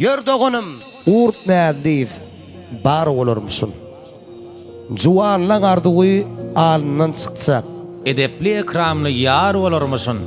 Ýör doganym! Gurt Näzliýew bar bolarmyşyn. Juwanlaň arzuwy alnyndan çykjak. Edepli-ekramly ýar bolarmyşyn.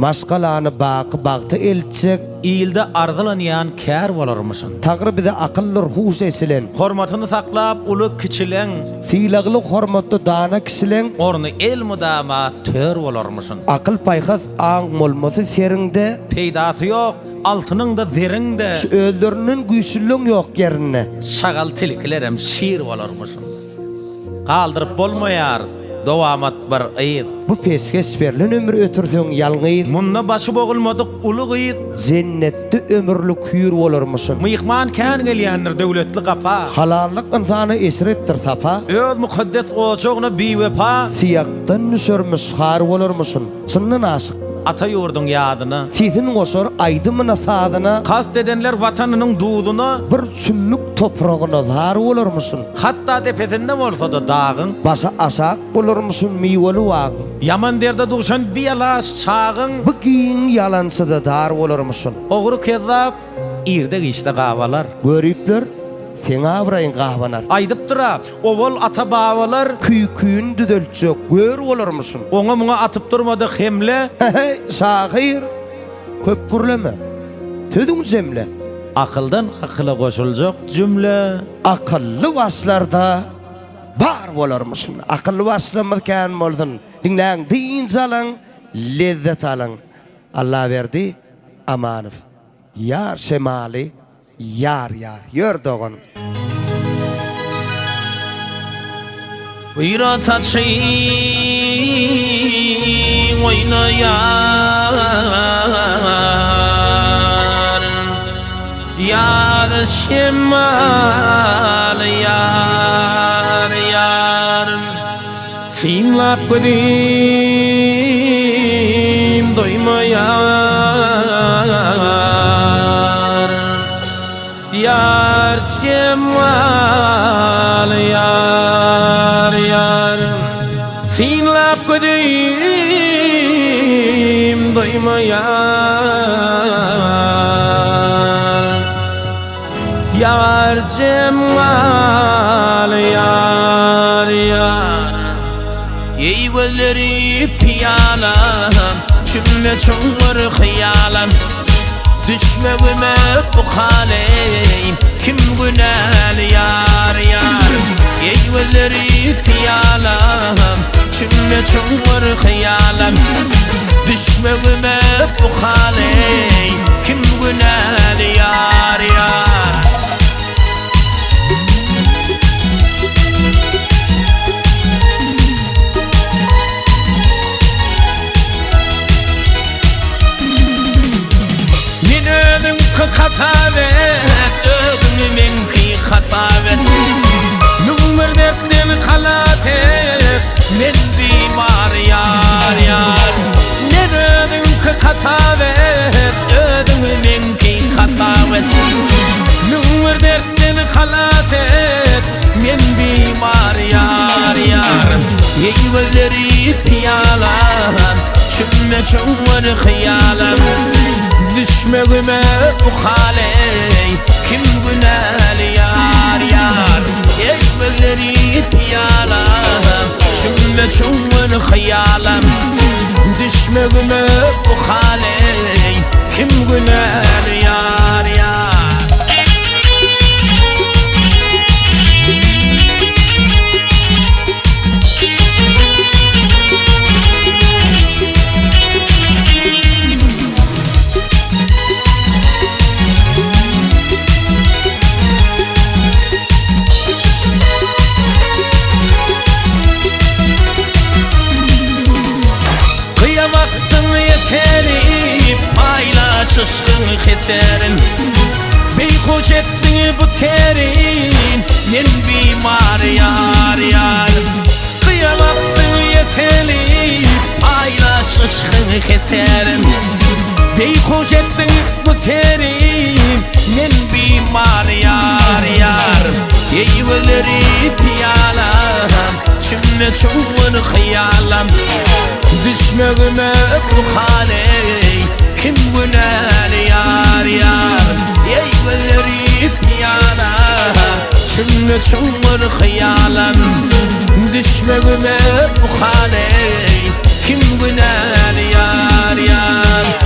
Maşgalany baky bagta eltjek. Ilde arzylanýan kär bolarmyşyn. Taňry bize akyldyr huş eçilen. Hormatyny saklap uly-kiçileň. Sylagly hormatly dana kişileň. Orny elmydama tör bolarmyşyn. Akyl-paýhas aň bolmasy seriňde. Peýdasy ýok altynyň-da zeriň-de. Şu özlerinden güýçlüleň ýok ýerinde. Şagal tilkilerem şir bolarmyşyn. Galdyryp bolmaýar dowamat bir yz. Bu peşgeş berlen ömri ötürseň ýalňyz. Munda başy bogulmadyk uly gyz. Jennetde ömürlik hüýr bolarmyşyn. Myhman kän gelýändir döwletli gapa. Halallyk ynsana eşretdir sapa. Öz mukaddes ojagyna biwepa. Syýakdan düşermiş, har bolarmyşyn. Çyndan aşyk. Ata ýurduň ýadyna. Sesin goşar aýdymyna, sazyna. Kast edenler Watanynyň duzuna. Bir çümmük topragyna zar bolarmyşyn. Hatda depesinde bolsa-da dagyň. Başy aşak bolarmyşyn miweli bagyň. Ýaman derde duşan bialaç çagyň. Bu giň ýalançyda dar bolarmyşyn. Ogry kezzap irde-giçde gabalar. Göripler, seň abraýyň gabanar. Aýdypdyr-a, owal ata-babalar. Küýküni düzeltjek gör bolarmyşyn. Oňa-muňa atyp durmady hemle. He-heý, şahyr, köp gürleme, sözüňi jemle. Akyldan akyla goşuljak jümle. Akylly başlarda bar bolarmyşyn. Akylly başlarymyz kän bolsun. Diňläň, dynç alyň, lezzet alyň. Allaberdi Amanow. Ýar şemaly ýar ýar. Ýör dogan. Buýra saçy oýnaýar Ýar şemaly ýar ýar Synlap gözüm doýmaýar Ýar jemaly ýar ýar Synlap gözüm doýmaýar Ýar jemaly ýar ýar Eý gözleri pyýala Çümme çuňňur hyýala Düşmegime bu hal eý Kim günäli ýar ýar Eý gözleri pyýala Çümme çuňňur hyýala Düşmegime bu hal eý Kim günäli ýar ýar. Men özüňki hasap et, özüňi meňki hasap et. 1001 dertden halas et, men bimar ýar ýar. Men özüňki hasap et, özüňi meňki hasap et. 1001 dertden halas et, men bimar ýar ýar. Eý gözleri pyýala, çümme çuňňur hyýala. Düşmegime bu hal eý, kim günäli ýar ýar. Eý gözleri pyýala, çümme çuňňur hyýala. Düşmegime bu hal eý, kim günäli ýar ýar. Gyýa bakdyň ýeteri, paýlaş yşkyň heterin. Beýhuş etdiň bu teri, men bimar ýar ýar. Gyýa bakdyň ýeteri, paýlaş yşkyň heterin. Beýhuş etdiň bu teri, men bimar ýar ýar. Eý gözleri pyýala, çümme çuňňur hyýala. Düşmegime bu hal eý, kim günäli ýar ýar. Eý gözleri pyýala Çümde çuňňur hyýalam Düşmegime bu hal eý Kim günäli ýar ýar.